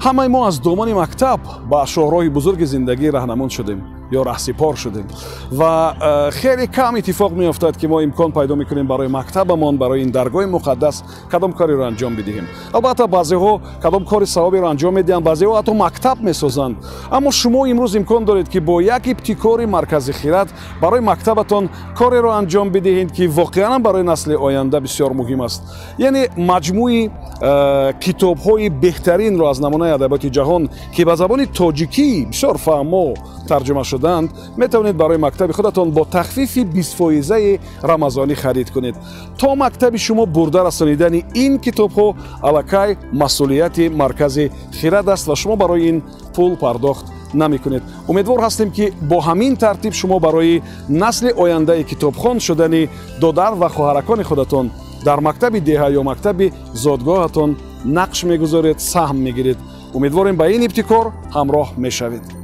Ҳамаи мо аз домани мактаб ба шоҳроҳи бузурги зиндагӣ раҳнамон шудем ё раҳсипор шудем ва хеле кам иттифоқ меафтад, ки мо имкон пайдо мекунем барои мактабамон, барои ин даргоҳи муқаддас кадом кореро анҷом бидиҳем. Албатта, баъзеҳо кадом кори савоберо анҷом медиҳанд, баъзеҳо ҳатто мактаб месозанд. Аммо шумо имрӯз имкон доред, ки бо як ибтикори Маркази Хирад барои мактабатон кореро анҷом бидиҳед, ки воқеан барои насли оянда бисёр муҳим аст. Яъне маҷмӯи китобҳои беҳтаринро аз намунаи адабиёти ҷаҳон, ки ба забони тоҷикӣ бисёр фаҳмо тарҷума шудаанд, метавонед барои мактаби худатон бо тахфифи 20-фоизаи рамазонӣ харид кунед. То мактаби шумо бурда расонидани ин китобҳо аллакай масъулияти Маркази Хирад аст ва шумо барои ин пул пардохт намекунед. Умедвор ҳастем, ки бо ҳамин тартиб шумо барои насли ояндаи китобхон шудани додар ва хоҳаракони худатон дар мактаби деҳа ё мактаби зодгоҳатон нақш мегузоред, саҳм мегиред. Умедворем, ба ин ибтикор ҳамроҳ мешавед.